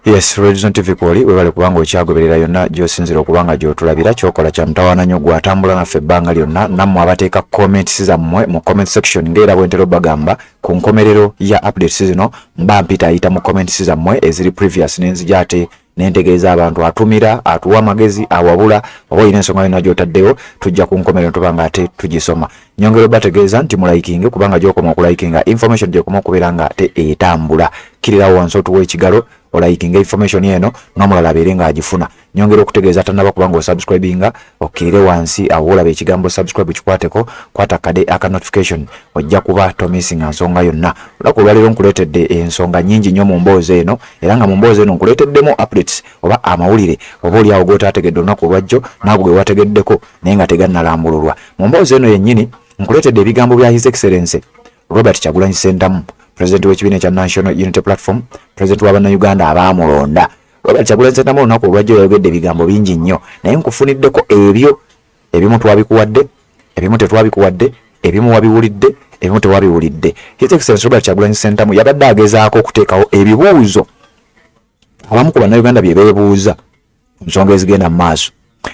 Yes, Red TV kwoli webale kubanga okyagoberera yonna gy'osinzira okuba nga gy'otulabira. Kyokola kya mutawaana nnyo gw'atambula naffe ebbanga lyonna, nammwe abateeka comments zammwe mu comment section. Ng'era bwe ntera obagamba, ku nkomerero ya updates zino mba mpita ayita mu comments zammwe eziri previous nenzija ate nentegeeza abantu atumira, atuwa amagezi, awabula oba olina ensonga yonna gy'otaddeyo, tujja ku nkomerero tuba nga ate tugisoma. Nyongera obategeeza nti mulikinge, kubanga gy'okoma okulikinga information gy'okoma okubeera nga ate etambula. Kirirawo wansi otuwa ekigalo, olikinga information eno n'omulala abeere ng'agifuna. Nyongera okutegeeza tannaba kubanga osubscribinga, okkirire wansi awo olaba ekigambo "subscribe", kikwateko, kwata kade aka notification, ojja kuba tomissinga nsonga yonna. Olunaku olwaleero nkuleetedde ensonga nnyingi nnyo mu mboozi eno, era nga mu mboozi eno nkuleeteddemu updates oba amawulire oba oliawo g'otaategedde olunaku olwajjo, naago ge wategeddeko naye nga tegannalambululwa. Mu mboozi eno yennyini nkuleetedde ebigambo bya His Excellency Robert Kyagulanyi Ssentamu, pulezidenti w'ekibiina ekya National Unity Platform, pulezidenti w'Abannayuganda abaamulonda. Robert Kyagulanyi Ssentamu olunaku olwajjo yayogedde ebigambo bingi nnyo, naye nkufuniddeko ebyo ebimu twabikuwadde, ebimu tetwabikuwadde, ebimu wabiwulidde, ebimu tewabiwulidde. His Excellency Robert Kyagulanyi Ssentamu yabadde agezaako okuteekawo ebibuuzo abamu ku Bannayuganda bye beebuuza ku nsonga ezigenda mu maaso.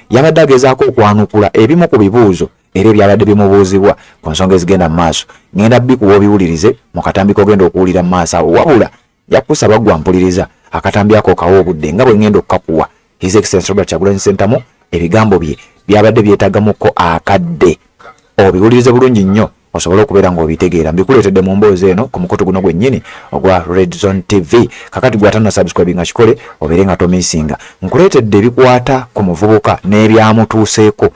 Yabadde agezaako okwanukula ebimu ku bibuuzo era ebyabadde bimubuuzibwa ku nsonga ezigenda mu maaso. Ngenda bikuwa obiwulirize mu katambi kogenda okuwulira mu maaso awo, wabula yakusaba gwa mpuliriza akatambi ako kawa obudde nga bwe ngenda okukakuwa. His Excellency Robert Kyagulanyi Ssentamu ebigambo bye byabadde byetagamuko akadde obiwulirize bulungi nnyo osobole okubeera ng'obitegeera. Mbikuleetedde mu mboozi eno ku mukutu guno gwennyini ogwa Red Zone TV. Kakati gwe atanna subscribe nga kikole obeere nga tomissinga. Nkuleetedde ebikwata ku muvubuka n'ebyamutuuseeko.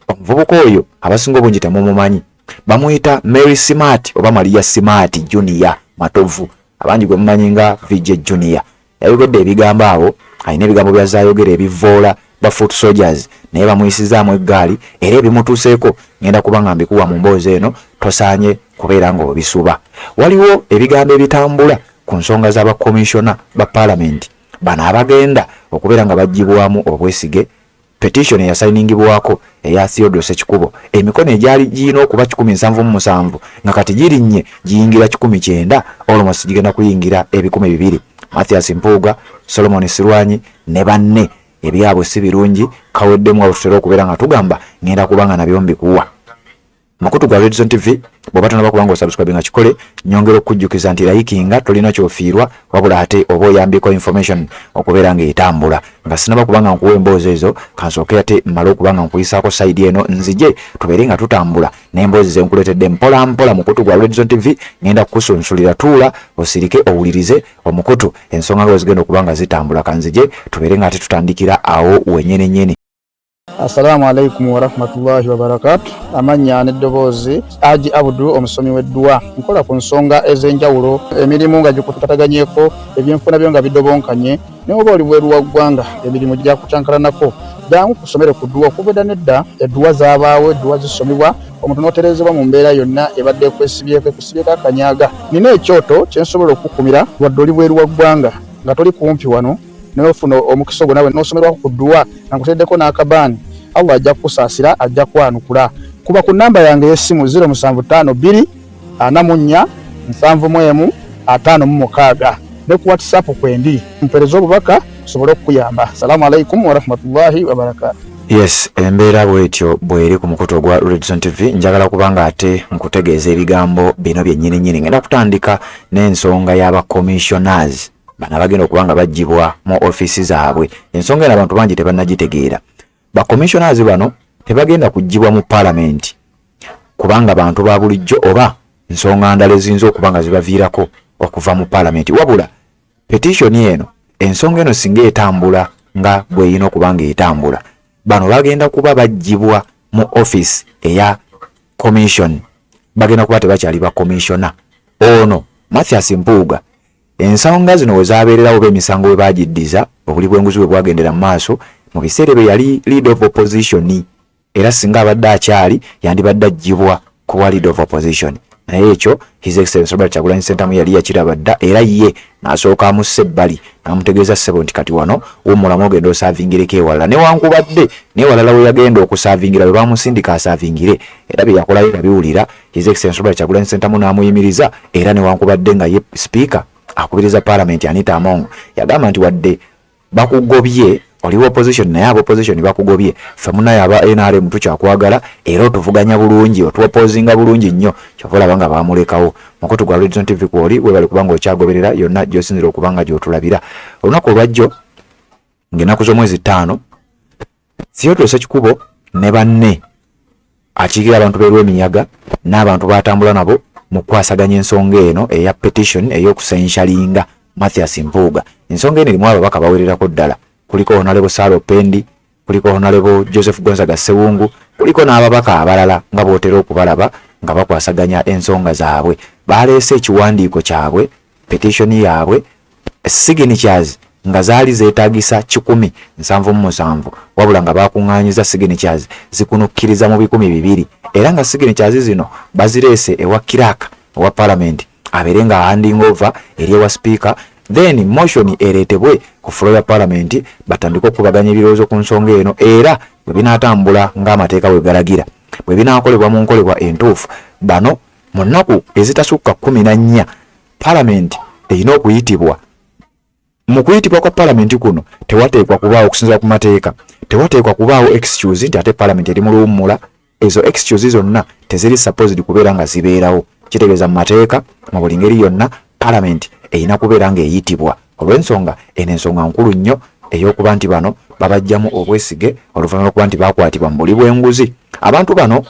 Omuvubuka oyo abasinga obungi temumumanyi, bamuyita Mary Smart oba Maria Smart Junior Matovu, abangi gwe mumanyi nga VJ Junior. Yayogedde ebigambo awo, alina ebigambo byazayogera ebivoola ba foot soldiers, naye bamuyisizaamu eggaali, era ebimutuuseeko ngenda kuba nga mbikuwa mu mboozi eno, tosaanye kubeera ng'obisuba. Waliwo ebigambo ebitambula ku nsonga z'abakomishona ba paalamenti bano abagenda okubeera nga baggyibwamu obwesige. Petition eyasayiningibwako eya Theodore Sekikubo, emikono egyali girina okuba 177 nga kati girinnye giyingira 190, almost gigenda kuyingira 200. Mathias Mpuuga, Solomon Sirwanyi ne banne ebyabwe si birungi, kaweddemu abo tutera okubeera nga tugamba. Ngenda kuba nga nabyo mbikuwa mukutu gwa Redson TV. Bw'oba tonaba kuba nga osubscribe nga kikole. Nyongera okukujjukiza nti likinga, tolina kyofiirwa, wabula ate oba oyambyeko information okubeera ng'etambula. Nga sinaba kuba nga nkuwa emboozi ezo, kansooke ate mmale okuba nga nkuyisaako side eno, nzije tubeere nga tutambula n'emboozi ze nkuleetedde mpola mpola. Mukutu gwa Redson TV, ngenda kukusunsulira, tuula osirike owulirize omukutu ensonga nga bwe zigenda okuba nga zitambula. Kanzije tubeere nga ate tutandikira awo wennyini nnyini. Assalamu alaikum warahmatullahi wabarakatu. Amannya n'eddoboozi, Aji Abudu, omusomi w'edduwa. Nkola ku nsonga ez'enjawulo, emirimu nga gikutataganyeko, ebyenfuna byo nga bidobonkanye, naye oba oli bweru wa ggwanga, emirimu gyakucankalanako, jangu kusomere ku dduwa. Okuva edda nedda edduwa zaabaawo, edduwa zisomebwa omuntu n'otereezebwa mu mbeera yonna ebadde ekwesibyeko, ekusibyeko akanyaga. Nina ekyoto kye nsobola okukukumira wadde oli bweru wa ggwanga, nga toli kumpi wano, naye ofuna omukisa ogwo nawe n'osomerwako ku dduwa nga nkuteddeko n'akabaani. Allah ajja kukusaasira, ajja kwanukula. Kuba ku namba yange ey'essimu 0752 44 71 56, ne ku WhatsApp kwendi, mpeereza obubaka nsobole okukuyamba. Salaamu alaikum warahmatullahi wabarakatu. Yes, embeera bwetyo bweri ku mukutu ogwa Redson TV. Njagala kubanga ate nkutegeeza ebigambo bino byennyini nnyini. Ngenda kutandika n'ensonga y'abacommissioners bano abagenda okuba nga baggyibwa mu ofiisi zaabwe. Ensonga eno abantu bangi tebannagitegeera. Bacommissioners bano tebagenda kuggyibwa mu paalamenti kubanga bantu ba bulijjo oba nsonga ndala eziyinza okuba nga zibaviirako okuva mu paalamenti, wabula petition eno, ensonga eno singa etambula nga bw'erina okuba nga etambula, bano bagenda kuba baggyibwa mu office eya commission, bagenda kuba tebakyali ba commissioner. Ono Mathias Mpuuga, ensonga zino we zabeererawo oba emisango we bagiddiza, obuli bw'enguzi bwe bwagendera mu maaso mu biseera ebyo, yali leader of opposition, era singa abadde akyali yandibadde aggyibwa ku bwa leader of opposition. Naye ekyo His Excellency Robert Kyagulanyi Ssentamu yali yakiraba dda, era ye n'asooka amussa ebbali n'amutegeeza, "Ssebo," nti, "kati wano wummulamu, ogenda osaavingireko ewalala." Newankubadde newalala we yagenda okusaavingira, bwe bamusindika asaavingire, era bye yakolayo yabiwulira. His Excellency Robert Kyagulanyi Ssentamu n'amuyimiriza, era newankubadde nga ye sipiika Akubiriza Palamenti Anita Among yagamba nti wadde bakugobye oli wa opposition, naye aba opposition bakugobye, ffe munaye aba NRM tukyakwagala era otuvuganya bulungi, otuopposinga bulungi nnyo, kyova olaba nga bamulekawo. Mukutu gwa Redson TV kwoli, webale kubanga okyagoberera yonna gy'osinzira okuba nga gy'otulabira. Olunaku olwajjo ng'ennaku z'omwezi 5, Theodore Ssekikubo ne banne akiikirira abantu b'e Lwemiyaga n'abantu b'atambula nabo mu kukwasaganya ensonga eno eya petition ey'okusensuringa Mathias Mpuuga. Ensonga eno erimu ababaka bawererako ddala, kuliko Honorable Sarah Opendi, kuliko Honorable Joseph Gonzaga Ssewungu, kuliko n'ababaka abalala nga bw'otera okubalaba nga bakwasaganya ensonga zaabwe. Baleese ekiwandiiko kyabwe, petition yaabwe, signatures nga zaali zeetagisa 177, wabula nga bakuŋŋaanyiza signatures zikunukkiriza mu 200, era nga signatures zino bazireese ewa clerk owa parliament abeere nga handing over eri ewa speaker, then motion ereetebwe ku floor ya parliament, batandike okukubaganya ebirowoozo ku nsonga eno. Era bwe binaatambula ng'amateeka bwe galagira, bwe binaakolebwa mu nkolebwa entuufu, bano mu nnaku ezitasukka 14 parliament erina okuyitibwa. Mu kuyitibwa kwa palamenti kuno tewateekwa kubaawo, okusinziira ku mateeka, tewateekwa kubaawo excuse nti ate palamenti eri mu luwummula. Ezo excuse zonna teziri supposed kubeera nga zibeerawo. Kitegeeza mu mateeka, mu buli ngeri yonna, palamenti erina kubeera ng'eyitibwa, olw'ensonga eno ensonga nkulu nnyo ey'okuba nti bano babajjamu obwesige oluvannyuma lw'okuba nti bakwatibwa mu buli bw'enguzi. Abantu bano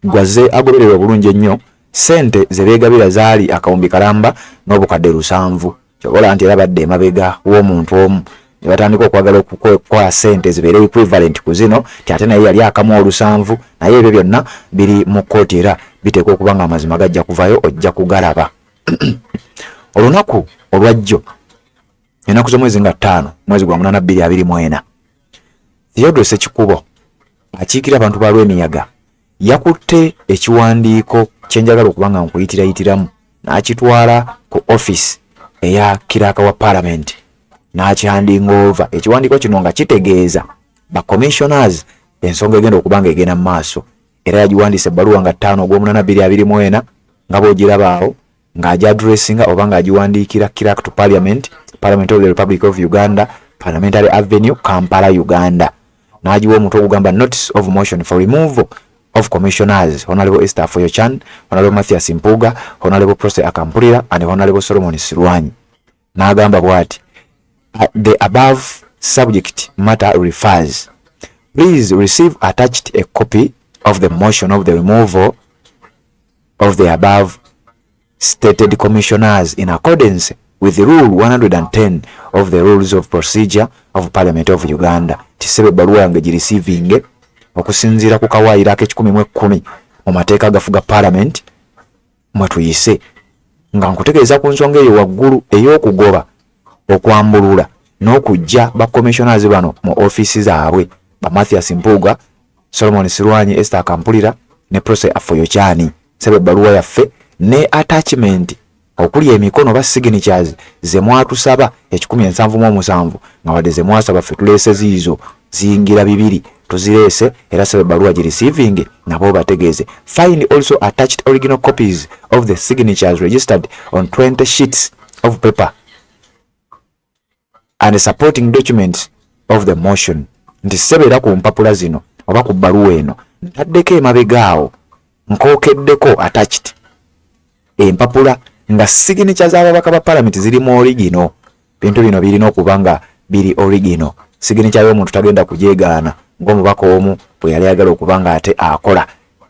gwaze agobererwa obulungi ennyo, ssente ze beegabira zaali 7,700. Kyobola nti era badde emabega w'omuntu omu ne batandika okwagala okukola ssente zibeere equivalent ku zino, ti ate naye yali akamu olusanvu. Naye ebyo byonna biri mu kkooti era biteekwa okuba nga amazima gajja kuvayo, ojja kugalaba. Olunaku olwajjo, ennaku z'omwezi nga 5, mwezi gwa 8, 2024, Theodore Ssekikubo akiikira abantu ba Lwemiyaga yakutte ekiwandiiko kyenjagala okuba nga nkuyitirayitiramu n'akitwala ku office eya clerk wa parliament n'akihandinga over. Ekiwandiiko kino nga kitegeeza ba commissioners ensonga egenda okuba nga egenda mu maaso, era yagiwandiisa ebbaluwa nga 5 ogw'omunaana 2024, nga bw'ogiraba awo, ng'agiaddressinga oba ng'agiwandiikira Clerk to Parliament, Parliament of the Republic of Uganda, Parliamentary Avenue, Kampala, Uganda, n'agiwa omutwe ogugamba "Notice of Motion for Removal of Commissioners Honorable Esther Afoyochan, Honorable Mathias Mpuuga, Honorable Prossy Akampurira and Honorable Solomon Silwany." N'agamba bw'ati: "The above subject matter refers. Please receive attached a copy of the motion of the removal of the above stated commissioners in accordance with Rule 110 of the Rules of Procedure of Parliament of Uganda." Tisebe ebbaluwa yange gireceiving okusinziira ku kawaayiro ak'ekikumi mu 10 mu mateeka agafuga parliament mwe tuyise, nga nkutegeeza ku nsonga eyo waggulu ey'okugoba, okwambulula n'okujja ba commissioners bano mu ofiisi zaabwe, ba Mathias Mpuuga, Solomon Silwany, Esther Akampulira ne Prossy Afoyochan. Sebe ebbaluwa yaffe ne attachment okuli emikono ba signatures ze mwatusaba 177, nga wadde ze mwasaba ffe tuleese ziizo ziyingira 200, tuzireese era sebe ebbaluwa gireceiving nabo bategeeze. "Find also attached original copies of the signatures registered on 20 sheets of paper and supporting documents of the motion." Nti sebeera ku mpapula zino oba ku bbaluwa eno ntaddeko emabega awo nkookeddeko attached empapula nga signature z'ababaka ba parliament ziri mu original. Bintu bino birina okuba nga biri original. Signature y'omuntu tagenda kujeegaana ng'omubaka omu bwe yali ayagala okuba nga ate akola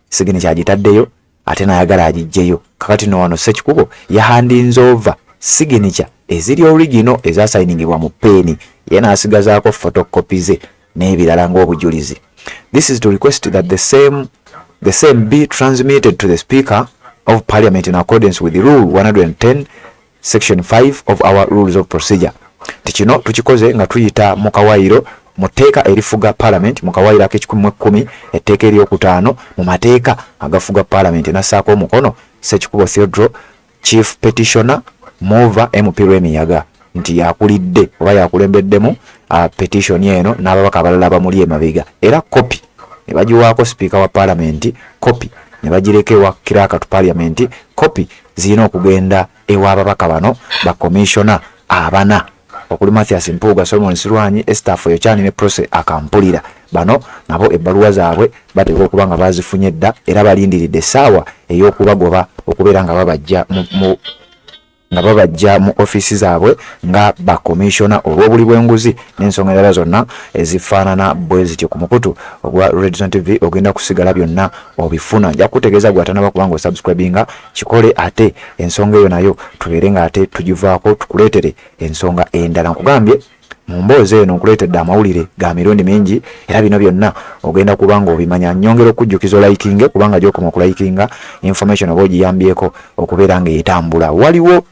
signature agitaddeyo ate n'ayagala agiggyeyo. Kakati no wano Ssekikubo yahandinze over signature eziri original ezasayiningibwa mu peeni, ye n'asigazaako photocopy ze n'ebirala ng'obujulizi. "This is to request that the same be transmitted to the Speaker of Parliament in accordance with the Rule 110 section 5 of our Rules of Procedure." Nti kino tukikoze nga tuyita mu kawaayiro mu tteeka erifuga parliament, mu kawaayiro ak'ekikumi mu 10, etteeka eryokutaano mu mateeka agafuga parliament. Nassaako omukono Ssekikubo Theodore, chief petitioner, mover, MP Lwemiyaga, nti yakulidde oba yakulembeddemu petition eno n'ababaka abalala bamuli emabega. Era kopi ne bagiwaako sipiika wa parliament, kopi ne bagireka ewa clerk to parliament, kopi zirina okugenda ew'ababaka bano bakomishona abana okuli Mathias Mpuuga, Solomon Silwanyi, Esther Foyokyani ne Prose Akampulira. Bano nabo ebbaluwa zaabwe bateekwa okuba nga baazifunye dda era balindiridde essaawa ey'okubagoba okubeera nga babajja mu nga babajja mu ofiisi zaabwe nga bakomishona olw'obuli bw'enguzi n'ensonga endala zonna ezifaanana bwe zityo. Ku mukutu ogwa Redzone TV ogenda kusigala byonna obifuna. Nja kukutegeeza gwe atanaba kubanga osubscribinga kikole, ate ensonga eyo nayo tubeere nga ate tugivaako tukuleetere ensonga endala. Nkugambye mu mboozi eno nkuleetedde amawulire ga mirundi mingi era bino byonna ogenda kuba nga obimanya. Nyongera okujjukiza olayikinge kubanga gy'okoma okulayikinga information oba ogiyambyeko okubeera ng'etambula. Waliwo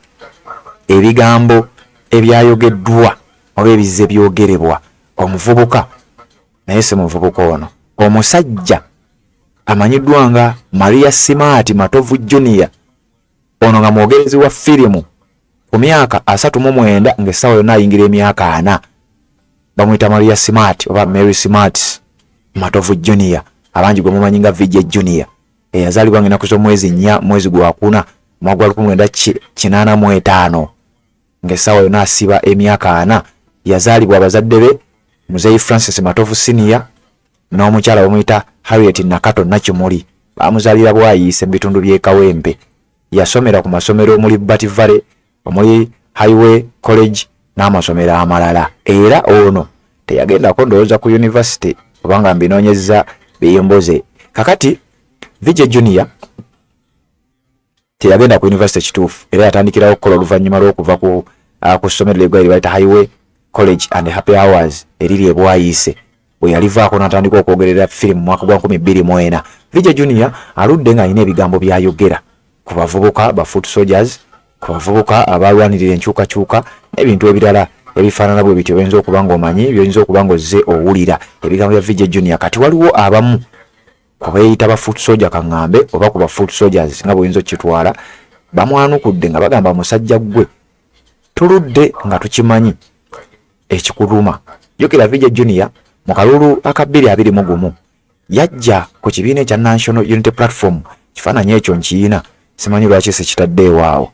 ebigambo ebyayogeddwa oba ebizze byogerebwa omuvubuka, naye si muvubuka ono, omusajja amanyiddwa nga Maria Simaati Matovu Junior, ono nga mwogerezi wa firimu ku myaka 39 ng'essaawa yonna ayingira emyaka 40. Bamuyita Maria Smart oba Mary Smart Matovu Junior, abangi gwe mumanyi nga VJ Junior, eyazaalibwa ng'ennaku z'omwezi 4 mwezi gwakuna mwaka gwa 1985 ng'essaawa yonna asiba emyaka 40. Yazaalibwa abazadde be Muzeeyi Francis Matovu Senior n'omukyala bamuyita Harriet Nakato Nakimuli. Baamuzaalira Bwayiise mu bitundu by'e Kawempe. Yasomera ku masomero omuli Bat Valley, omuli Highway College n'amasomero amalala. Era ono teyagendako ndowooza ku yunivasite kubanga mbinoonyezza biyimbuze. Kakati VJ Junior teyagenda ku yunivasite kituufu, era yatandikirawo okukola oluvannyuma lw'okuva ku ku ssomero ly'eggwanga lye bayita Highway College and Happy Hours eriri e Bwayiise. Bwe yalivaako n'atandika okwogerera firimu mu mwaka gwa 2004. VJ Junior aludde ng'alina ebigambo by'ayogera ku bavubuka ba foot soldiers, ku bavubuka abalwanirira enkyukakyuka n'ebintu ebirala ebifaanana bwe bityo by'oyinza okuba ng'omanyi, by'oyinza okuba ng'ozze owulira ebigambo bya VJ Junior. Kati waliwo abamu ku beeyita ba foot soldier kaŋŋambe oba ku ba foot soldiers nga bw'oyinza okukitwala, bamwanukudde nga bagamba musajja ggwe tuludde nga tukimanyi ekikuluma. Jjukira VJ Junior mu kalulu aka 2021 yajja ku kibiina ekya National Unity Platform. Kifaananyi ekyo nkiyina, simanyi lwaki sikitaddeewo awo.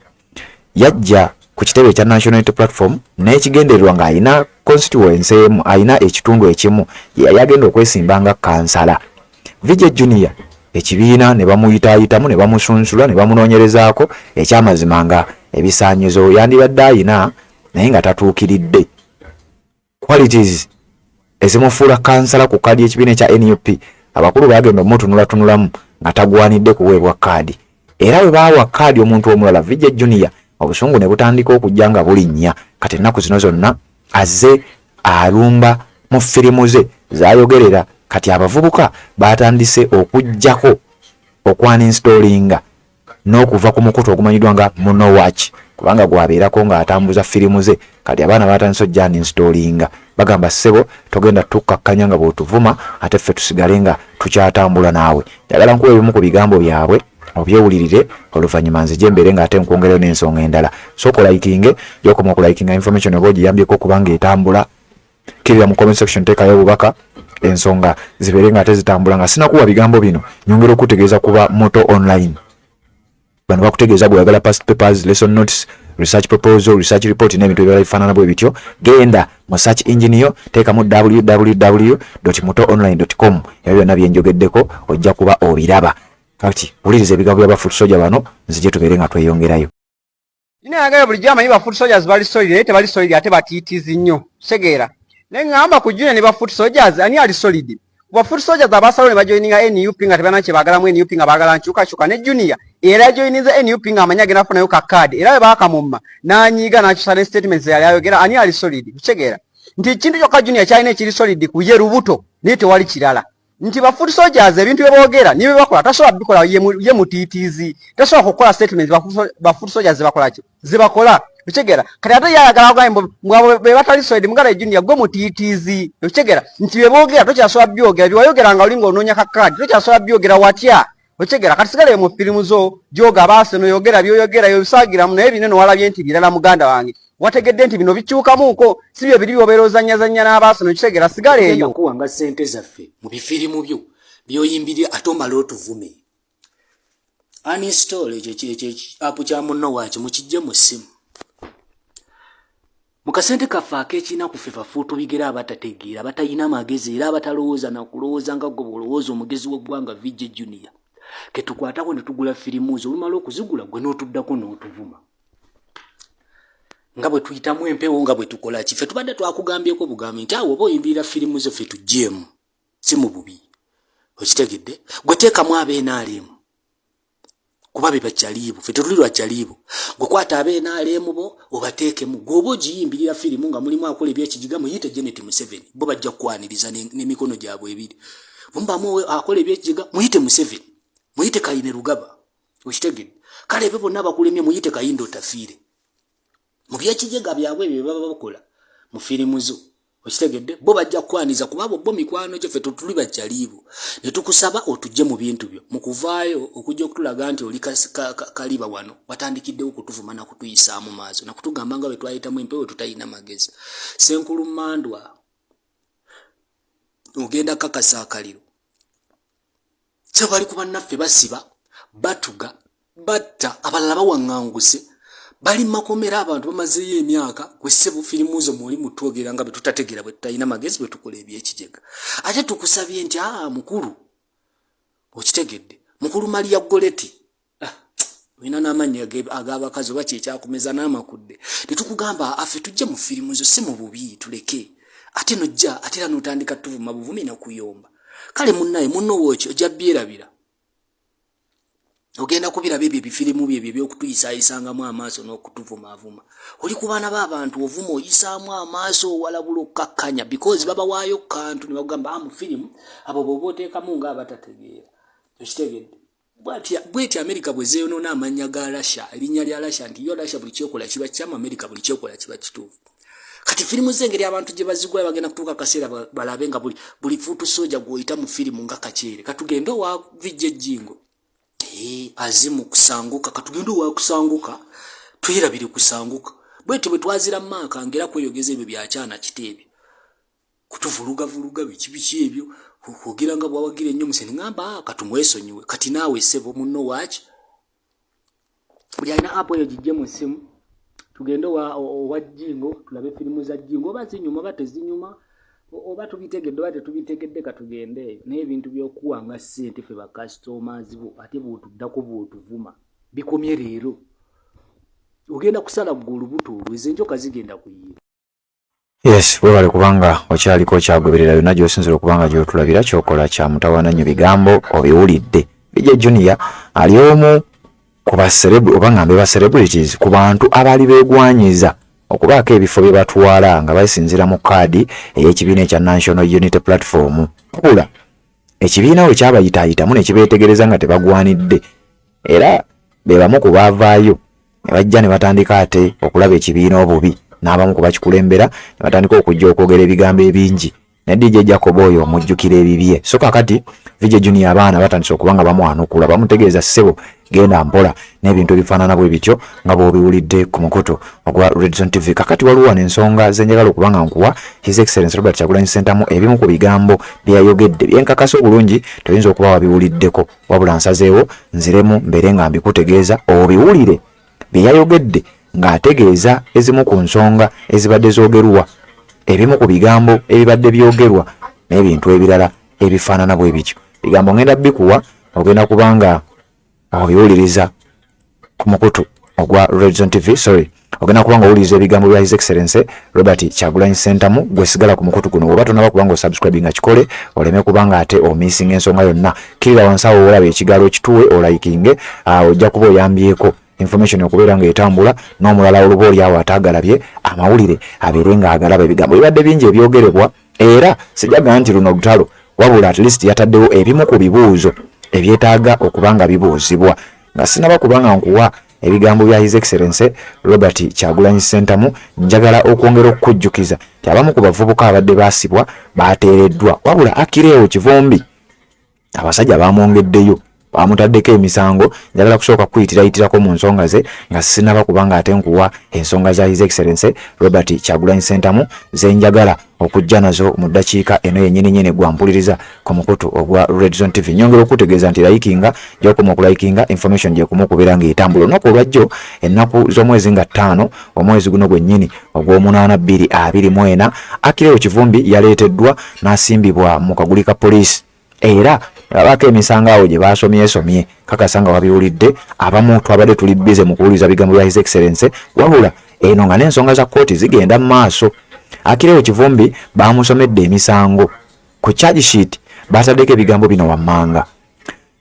Yajja ku kitebe ekya National Unity Platform n'ekigendererwa ng'alina constituency emu, alina ekitundu ekimu ye yali agenda okwesimba nga kansala. VJ Junior ekibiina ne bamuyitaayitamu ne bamusunsula ne bamunoonyerezaako, ekyamazima nga ebisaanyizo yandibadde ayina naye nga tatuukiridde qualities ezimufuula kansala ku kaadi y'ekibiina ekya NUP. Abakulu baagenda omutunulatunulamu nga tagwanidde kuweebwa kaadi, era bwe baawa kaadi omuntu omulala, VJ Junior obusungu ne butandika okujja nga bulinnya. Kati ennaku zino zonna azze alumba mu firimu ze z'ayogerera. Kati abavubuka baatandise okuggyako okwaninstoolinga n'okuva ku mukutu ogumanyiddwa nga Munowatch kubanga gwabeerako ng'atambuza firimu ze. Kati abaana baatandise ojja aninstoolinga, bagamba ssebo togenda tukkakkanya nga bw'otuvuma ate ffe tusigale nga tukyatambula naawe. Njagala nkuwa ebimu ku bigambo byabwe obyewulirire, oluvannyuma nzije mbeere ng'ate nkwongerayo n'ensonga endala. Sooka olayikinge, gy'okoma okulayikinga information oba ogiyambyeko okuba ng'etambula. Kkirira mu comment section, teekayo obubaka ensonga zibeere ng'ate zitambula. Nga sinakuwa bigambo bino, nyongera okutegeeza kuba Moto Online. Bano bakutegeeza bw'oyagala past papers, lesson notes, research proposal, research report n'ebintu ebirala bifaanana bwe bityo. Genda mu search engine yo, teekamu www.mutoonline.com, ebyo byonna bye njogeddeko ojja kuba obiraba. Kati wuliriza ebigambo bya ba foot soldier bano, nzije tubeere nga tweyongerayo. Ine yagala bulijjo amanyi ba foot soldiers bali solid, naye tebali solid ate batiitizi nnyo. Kitegeera. Naye ŋŋamba ku Junior ne ba foot soldiers ani ali solid? Ku ba foot soldiers abasalawo ne bajoininga NUP nga tebalina kye baagalamu NUP nga baagala nkyukakyuka, ne Junior era yajoininze NUP ng'amanyi agenda kufunayo ka kaadi, era bwe baakamumma n'anyiiga n'akyusa ne statements yali ayogera. Ani ali solid? Kitegeera nti ekintu kyokka Junior kyalina ekiri solid ku ye lubuto, naye tewali kirala. Nti ba foot soldiers ebintu bye boogera ne bye bakola tasobola bikola, ye mutiitiizi, tasobola kukola statements ba foot soldiers ze bakola ki ze bakola. Okitegeera? Kati ate ye ayagala agambe mbu abo be batali solid. Muganda Junior, gwe mutiitiizi. Okitegeera nti bye boogera tokyasobola byogera, bye wayogera nga oli ng'onoonya ka kaadi tokyasobola byogera, watya. Okitegeera? Kati sigala mu firimu zo gyoga abaase noyogera byoyogera yobisaagiramu, naye binene walabye nti birala. Muganda wange, wategedde nti bino bikyukamuuko, si byo biri byobeera ozannyazannya n'abaase. Nokitegeera? Sigala eyo. Kuwanga ssente zaffe mu bifirimu byo byoyimbirira ate omale otuvume. Uninstall ekyo ekyo app kya munno waaki, mukijje mu ssimu. Mu kasente kaffe ak'ekinaku ffe bafuutu bigere abatategeera, abatalina magezi era abatalowooza nakulowooza nga gwe bw'olowooza, omugezi w'eggwanga VJ Junior, ketukwatako ne tugula firimu zo. Olumala okuzigula gwe n'otuddako n'otuvuma nga bwe tuyitamu empewo, nga bwe tukola ki. Ffe tubadde twakugambyeko bugambi nti awo oba oyimbirira firimu zo, ffe tuggyemu, si mu bubi. Okitegedde? Gwe teekamu ab'NRM kuba be bakyaliibo, ffe tetuli lwakyaliibo. Gwe kwata ab'NRM bo obateekemu. Gwe oba ogiyimbirira firimu nga mulimu akola ebyekijiga, muyite Janet Museveni, bo bajja kukwaniriza n'emikono gyabwe ebiri. Bumbamu akola ebyekijiga, muyite Museveni, muyite Kayine Rugaba. Okitegedde? Kale ebyo bonna bakulemye, muyite Kahinda Otafiire mu byekijega byabwe ebyo bye baba bakola mu firimu zo. Okitegedde? Bo bajja kukwaniza kuba abo bo mikwano gyo, ffe tetuli bajjaliibo. Ne tukusaba otujje mu bintu byo. Mu kuvaayo okujja okutulaga nti oli kaliba wano, watandikiddewo kutuvuma nakutuyisaamu maaso, nakutugamba nga bwe twayitamu empewo, tutalina magezi. Senkulu Mandwa, ogenda kakasa akaliro kye bali ku bannaffe, basiba, batuga, batta, abalala bawaŋŋanguse, bali makomera, abantu bamazeeyo emyaka. Gwe ssebo, firimu zo mwoli mutwogera nga bwe tutategeera, bwe tutalina magezi, bwe tukola ebyekijega. Ate tukusabye nti aa mukulu, okitegedde, mukulu Maria Goleti, ah, olina n'amannya ag'abakazi oba kyekyakumeza n'amakudde. Netukugamba affe tujje mu firimu zo, si mu bubi, tuleke. Ate nojja ate era n'otandika tuvuma buvumi nakuyomba. Kale munnaye, munno wookyo ojja byerabira, ogenda kubiraba ebyo ebifirimu byebyo ebyokutuyisayisangamu amaaso n'okutuvumaavuma. Oli ku baana b'abantu, ovuma, oyisaamu amaaso, owalabula, okkakkanya, because babawaayo kantu ne bagamba ah, mu firimu abo bw'oba oteekamu nga abatategeera. Okitegedde? Bweti America bwe zeeyonoona amannya ga Russia, erinnya lya Russia, nti yo Russia buli kyekola kiba kyamu, America buli kyekola kiba kituufu. Kati firimu z'engeri abantu gye bazigula, bagenda kutuuka akaseera balabe nga buli foot soldier gw'oyita mu firimu nga kakyere. Katugende owa VJ Jjingo. Eh, azimu kusanguka, katugende owa kusanguka, twerabire kusanguka. Bwetyo bwe twazira maaka ngera kweyogeza ebyo byakyana kiteebyo kutuvulugavuluga biki biki ebyo kwogera nga bwawagira ennyo museni. Ngamba ah, katumwesonyiwe. Kati naawe ssebo munno waaki, buli alina app eyo gijje mu ssimu, tugende owa Jjingo tulabe firimu za Jjingo oba zinyuma oba tezinyuma, oba tubitegedde oba tetubitegedde. Katugende eyo. Naye ebintu by'okuwanga ssente ffe bakasitomazi bo, ate bw'otuddako bw'otuvuma, bikomye leero. Ogenda kusala gwe olubuto olwo, ezo enjoka zigenda kuyiira. Yes, webale kubanga okyaliko okyagoberera yonna gy'osinzira okubanga gy'otulabira. Kyokola kya mutawaana nnyo. Bigambo obiwulidde. VJ Junior ali omu ku ba oba ngambe ba celebrities, ku bantu abaali beegwanyiza okubaako ebifo bye batwala nga basinziira mu kaadi ey'ekibiina ekya National Unity Platform, wabula ekibiina we kyabayitaayitamu ne kibeetegereza nga tebagwanidde, era be bamu ku baavaayo ne bajja ne batandika ate okulaba ekibiina obubi, n'abamu ku bakikulembera ne batandika okujja okwogera ebigambo ebingi. Ne DJ Jacob oyo omujjukira ebibye. So kakati VJ Junior abaana batandise okuba nga bamwanukula, bamutegeeza, "Ssebo, genda mpola," n'ebintu ebifaanana bwe bityo nga bw'obiwulidde ku mukutu ogwa Redzone TV. Kakati waliwo wano ensonga ze njagala okuba nga nkuwa. His Excellence Robert Kyagulanyi Ssentamu, ebimu ku bigambo bye yayogedde byenkakasa obulungi toyinza okuba wabiwuliddeko, wabula nsazeewo nziremu mbeere nga mbikutegeeza obiwulire bye yayogedde ng'ategeeza ezimu ku nsonga ezibadde zoogerwa, ebimu ku bigambo ebibadde byogerwa n'ebintu ebirala ebifaanana bwe bityo. Bigambo ngenda bikuwa, ogenda kubanga obiwuliriza ku mukutu ogwa Redzone TV. Sorry, ogenda kubanga owuliriza ebigambo bya His Excellence Robert Kyagulanyi Ssentamu. Gwe sigala ku mukutu guno. Oba tonaba kubanga osubscribinga, kikole oleme kubanga ate omissinga ensonga yonna. Kkirira wansi awo olaba ekigalo, kituwe olikinge, ojja kuba oyambyeko information okubeera ng'etambula n'omulala oluba oli awo ataagalabye amawulire abeere ng'agalaba. Ebigambo bibadde bingi ebyogerebwa, era sijaga nti luno lutalo, wabula at least yataddewo ebimu ku bibuuzo ebyetaaga okuba nga bibuuzibwa. Nga sinaba kubanga nkuwa ebigambo bya His Excellence Robert Kyagulanyi Ssentamu, njagala okwongera okukujjukiza nti abamu ku bavubuka abadde baasibwa baateereddwa, wabula Akireewo Kivumbi abasajja bamwongeddeyo. Bamutaddeko emisango. Njagala kusooka kukuyitirayitirako mu nsonga ze nga sinaba kubanga ate nkuwa ensonga za His Excellency Robert Kyagulanyi Ssentamu ze njagala okujja nazo mu ddakiika eno yennyini nyini gwampuliriza ku mukutu ogwa Red Zone TV. Nyongera okutegeeza nti layikinga gy'okoma okulayikinga information gyekoma okubeera ng'etambula. Olunaku olwajjo ennaku z'omwezi nga 5 omwezi guno gwennyini ogw'omunaana 2024, Akileo Kivumbi yaleeteddwa n'asimbibwa mu kaguli ka poliisi era abaako emisango awo gye baasomyesomye. Kakasa nga wabiwulidde, abamu twabadde tuli bize mu kuwuliriza bigambo bya His Excellency, wabula eno nga n'ensonga za kkooti zigenda mu maaso. Akileo Kivumbi baamusomedde emisango. Ku charge sheet baataddeko ebigambo bino wammanga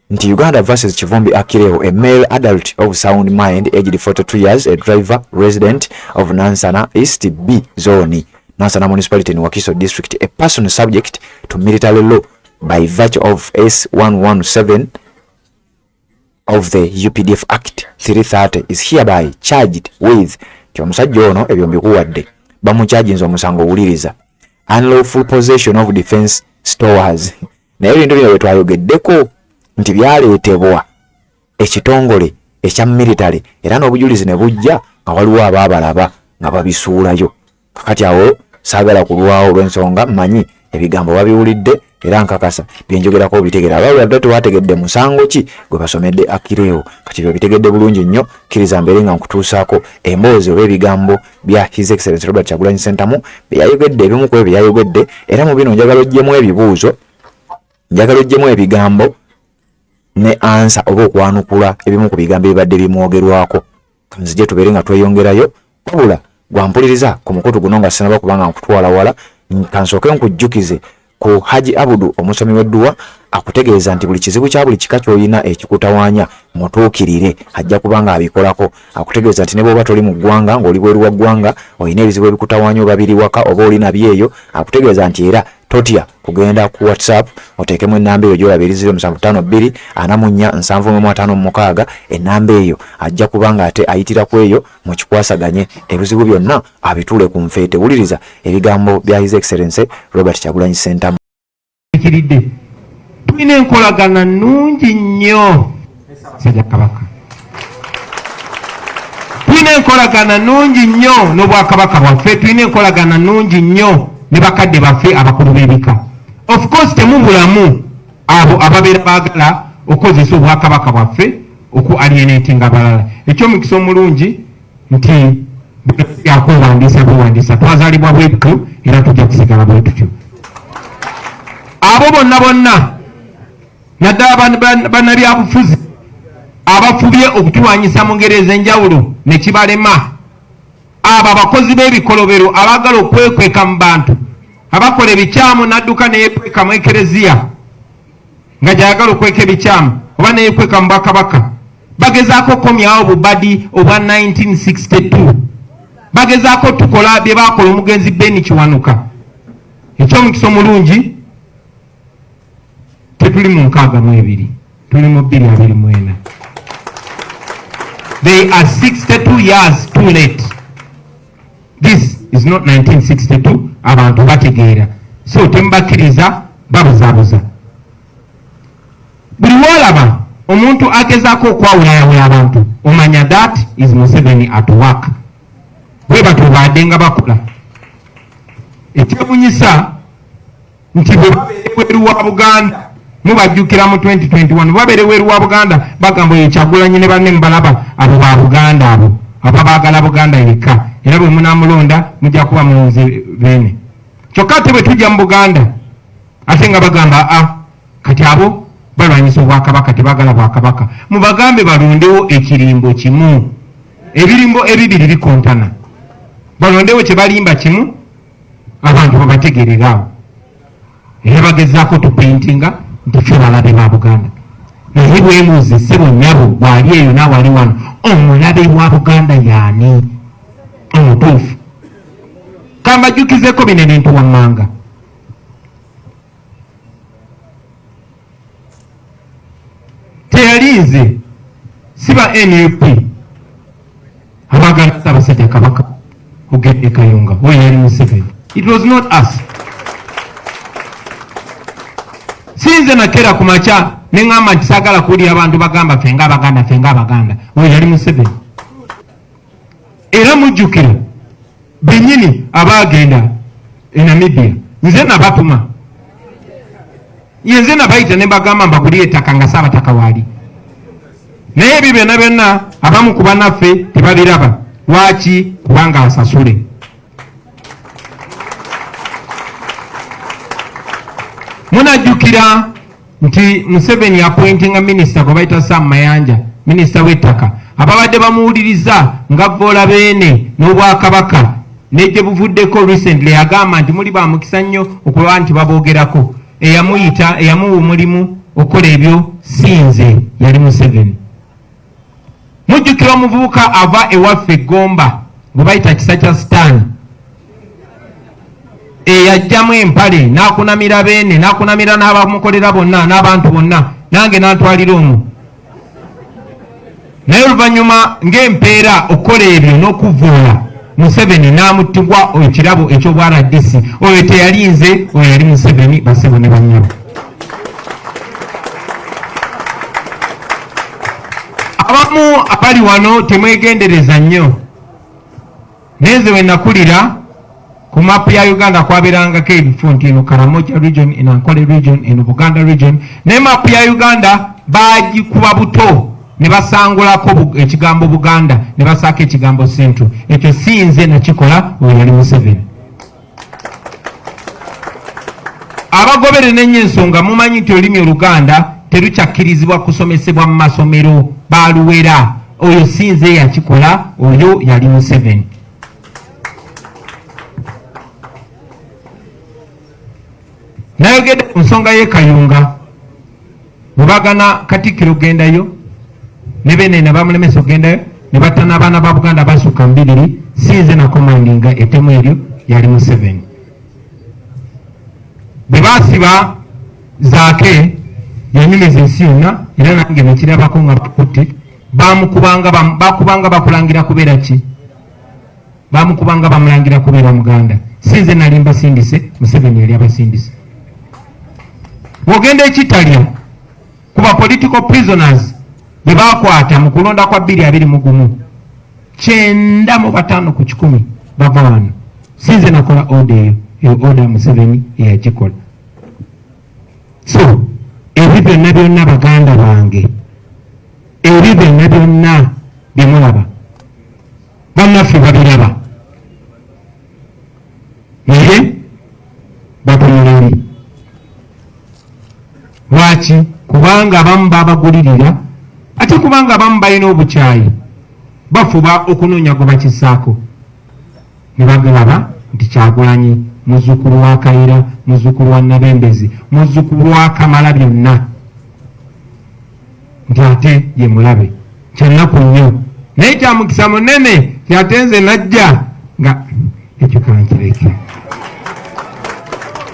nti Uganda versus Kivumbi Akileo, a male adult of sound mind aged 42 years, a driver, resident of Nansana East B Zone, Nansana Municipality in Wakiso District, a person subject to military law by virtue of S117 of the UPDF Act 330, is hereby charged with. Nti omusajja ono ebyo mbikuwadde, bamukyajinza omusango, owuliriza, unlawful possession of defense stores. Naye ebintu bino bye twayogeddeko nti byaleetebwa ekitongole ekya military era n'obujulizi ne bujja nga waliwo abaabalaba nga babisuulayo. Kakati awo saagala kulwawo olw'ensonga mmanyi ebigambo babiwulidde era nkakasa byenjogerako obitegera. Abawulira tebategedde musango ki gwe basomedde Akireo, kati byobitegedde bulungi nnyo. Kkiriza mbeere nga nkutuusaako emboozi oba ebigambo bya His Excellency Robert Kyagulanyi Ssentamu bye yayogedde, ebimu ku ebyo bye yayogedde. Era mu bino njagala oggyemu ebibuuzo, njagala oggyemu ebigambo ne answer oba okwanukula ebimu ku bigambo ebibadde bimwogerwako. Kanzije tubeere nga tweyongerayo, wabula gwampuliriza ku mukutu guno nga sinaba kubanga nkutwala wala, kansooke nkujjukize ku Haji Abudu omusomi w'edduwa. Akutegeeza nti buli kizibu kya buli kika ky'olina ekikutawaanya mutuukirire, ajja kuba nga abikolako. Akutegeeza nti ne bw'oba toli mu ggwanga, ng'oli bweru wa ggwanga, olina ebizibu ebikutawaanya, oba biri waka oba oli nabyo eyo, akutegeeza nti era totya kugenda ku WhatsApp oteekemu ennamba eyo gy'olaba eri 0752 44 7156. Ennamba eyo ajja kuba nga ate ayitira ku eyo mukikwasaganye, ebizibu byonna abituule ku nfeete. Wuliriza ebigambo bya His Excellency Robert Kyagulanyi Ssentamu. Kiridde tulina enkolagana nnungi nnyo Ssaabasajja Kabaka, tulina enkolagana nnungi nnyo n'obwakabaka bwaffe, tulina enkolagana nnungi nnyo ne bakadde baffe abakulu b'ebika. Of course temubulamu abo ababeera baagala okukozesa obwakabaka bwaffe oku alienatinga abalala. Ekyomukisa omulungi nti yakwewandiisa bwewandiisa, twazaalibwa bwe tutyo era tujja kusigala bwe tutyo. Abo bonna bonna, naddala bannabyabufuzi abafubye okutulwanyisa mu ngeri ez'enjawulo ne kibalema, abo abakozi b'ebikolobero abaagala okwekweka mu bantu, abakola ebikyamu n'adduka neyekweka mu ekereziya nga gyayagala okweka ebikyamu oba neyekweka mu bwakabaka, bagezaako okukomyawo bubadi obwa 1962, bagezaako tukola bye bakola omugenzi Ben Kiwanuka. Ekyomukisa omulungi tetuli mu 62, tuli mu 2024. They are 62 years too late. This is not 1962. Abantu bategeera, so temubakkiriza babuzaabuza. Buli woolaba omuntu agezaako okwawulayawula abantu, omanya that is Museveni at work. Bwe batyo baadde nga bakola. Ekyewunyisa nti bwe babeera ebweru wa Buganda, mubajjukira mu 2021, babeera ebweru wa Buganda bagamba oyo Kyagulanyi ne banne mubalaba, abo ba Buganda, abo ababaagala Buganda yekka, era bwe munaamulonda mujja kuba mulonze beene. Kyokka ate bwe tujja mu Buganda ate nga bagamba a kati abo balwanyisa obwakabaka, tebagala bwakabaka. Mubagambe balondewo ekirimbo kimu, ebirimbo ebibiri bikontana, balondewo kye balimba kimu, abantu babategereraawo. Era bagezaako tupaintinga nti ffe balabe ba Buganda, naye bwebuuze, ssebo nnyabo bw'ali eyo naawe ali wano, omulabe wa Buganda yaani omutuufu? Kambajjukizeko bino ebintu wammanga. Teyalinze si ba NUP abaagala Ssaabasajja Kabaka kugenda e Kayunga, oyo yali Museveni. It was not us. Sinze nakera ku makya. Ne ŋŋamba nti saagala kuwulira abantu bagamba ffe nga Abaganda, ffe nga Abaganda. Oyo yali Museveni. Era mujjukira bennyini abaagenda e Namibia, nze nabatuma, ye nze nabayita ne mbagamba mbagulire ettaka nga Ssaabataka waali. Naye ebyo byonna byonna abamu ku bannaffe tebabiraba. Lwaki? Kubanga asasule. Munajjukira nti Museveni appointinga minisita gwe bayita Sam Mayanja, minisita w'ettaka. Ababadde bamuwuliriza nga vvoola Beene n'Obwakabaka ne gye buvuddeko recently yagamba nti muli ba mukisa nnyo okuba nti baboogerako. Eyamuyita, eyamuwa omulimu okukola ebyo si nze, yali Museveni. Mujjukira omuvubuka ava ewaffe Gomba gwe bayita Kisa kya Sitaani eyajjamu empale n'akunamira Beene n'akunamira n'abamukolera bonna n'abantu bonna, nange n'antwalira omwo. Naye oluvannyuma ng'empeera okukola ebyo n'okuvvoola Museveni n'amuttibwa ekirabo eky'obwa RDC. Oyo teyali nze, oyo yali Museveni, bassebo ne bannyabo. Abamu abali wano temwegendereza nnyo, naye nze we nakulira ku maapu ya Uganda kwabeerangako ebifo nti eno Karamoja region, eno Ankole region, eno Buganda region, naye maapu ya Uganda baagikuba buto ne basangulako ekigambo Buganda ne basaako ekigambo Central. Ekyo si nze nakikola, oyo yali Museveni. Abagoberera ennyo ensonga mumanyi nti olulimi Oluganda terukyakkirizibwa kusomesebwa mu masomero, baaluwera. Oyo si nze eyakikola, oyo yali Museveni. Nayogedde ku nsonga y'e Kayunga bwe bagana Katikkiro okugendayo ne Beene ne bamulemesa okugendayo ne batta n'abaana ba Buganda basukka mu bibiri. Si nze nakomandinga ettemu eryo, yali Museveni. Bwe baasiba Zaake yanyumiza ensi yonna, era nange nekirabako nga bakutte bamukubanga, bakubanga bakulangira kubeera ki, bamukubanga bamulangira kubeera Muganda. Si nze nali mbasindise, Museveni yali abasindise. Bw'ogenda ekitalya ku ba political prisoners bwe bakwata mu kulonda kwa bbiri abiri mu gumu, 95 ku kikumi bava wano. Si nze nakola order eyo, eyo order Museveni eyagikola. So ebyo byonna byonna baganda bange, ebyo byonna byonna bye mulaba bannaffe babiraba, naye batunula eri. Lwaki? Kubanga abamu babagulirira, ate kubanga abamu balina obukyayi, bafuba okunoonya gwe bakisaako ne bagalaba nti Kyagulanyi muzzukulu wa Kayira, muzzukulu wa Nabembezi, muzzukulu wa Kamala byonna, nti ate ye mulabe. Kyannaku nnyo, naye kya mukisa munene ate nze najja nga ekyo kankireke.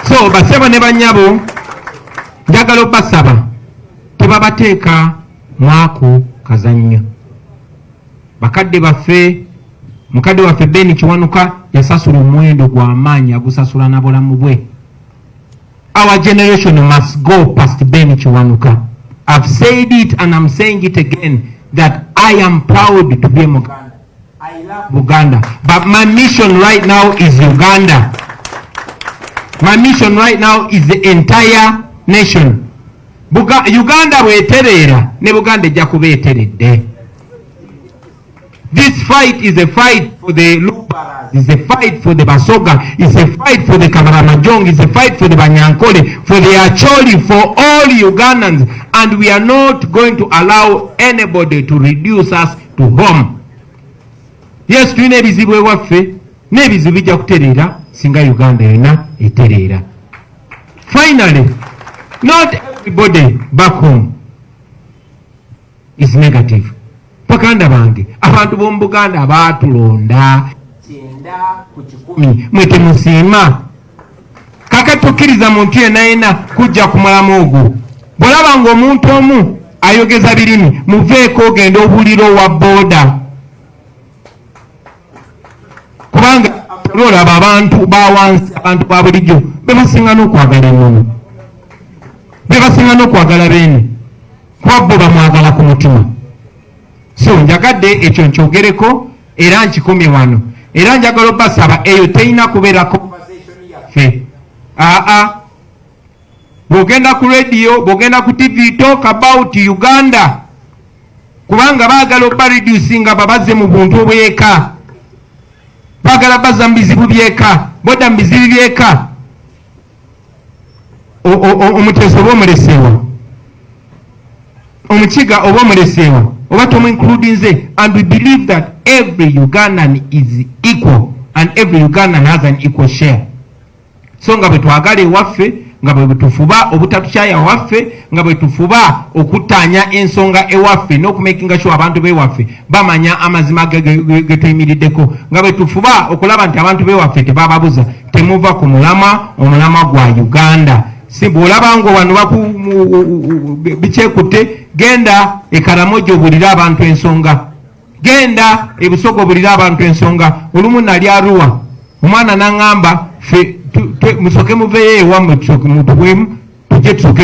So basebo ne bannyabo, njagala obbasaba tebabateeka mwaku kazannyo. Bakadde baffe, mukadde waffe Ben Kiwanuka yasasula omuwendo gwa maanyi, agusasula na bulamu bwe. Our generation must go past Ben Kiwanuka. I've said it and I'm saying it again that I am proud to be a Muganda. I love Buganda. But my mission right now is Uganda. My mission right now is the entire nation. Uganda bw'etereera ne Buganda ejja kuba eteredde. This fight is a fight for the Lubaras, is a fight for the Basoga, is a fight for the Kabaramajong, is a fight for the Banyankole, for the Acholi, for all Ugandans. And we are not going to allow anybody to reduce us to home. Yes, tulina ebizibu ewaffe, n'ebizibu bijja kutereera singa Uganda yonna etereera. Finally, not everybody back home is negative. Baganda bange, abantu b'omu Buganda baatulonda 90%, mwe temusiima. Kakati tokkiriza muntu yenna yenna kujja ku mulamu ogwo. Bw'olaba ng'omuntu omu ayogeza birimi, muveeko ogenda obuulira owa booda, kubanga olaba abantu ba wansi, abantu ba bulijjo be basinga n'okwagala ennono, be basinga n'okwagala Beene. Kuba bo bamwagala ku mutima. So njagadde ekyo nkyogereko era nkikomye wano, era njagala obasaba eyo terina kubeera conversation yaffe. Aa, bw'ogenda ku radio, bw'ogenda ku TV, talk about Uganda, kubanga baagala oba reducinga babaze mu buntu obweka, baagala baza mu bizibu byeka, bodda mu bizibu byeka. Omuteeso oba omuleseewa, omukiga oba omuleseewa, oba tomuincludinze. And we believe that every Ugandan is equal and every Ugandan has an equal share. So nga bwe twagala ewaffe, nga bwe tufuba obutatukyaya waffe, nga bwe tufuba okuttaanya ensonga ewaffe n'okumakinga sure abantu bewaffe bamanya amazima ge tuyimiriddeko, nga bwe tufuba okulaba nti abantu bewaffe tebababuza, temuva ku mulamwa, omulamwa gwa Uganda. Si bw'olaba ngo wano bikyekutte, genda e Karamoja obulire abantu ensonga, genda ebusoga obulire abantu ensonga. Olumu nali Arua, omwana naŋŋamba, ffe musooke muveeyo ewammwe, tusooke mutuwemu tujje tusooke.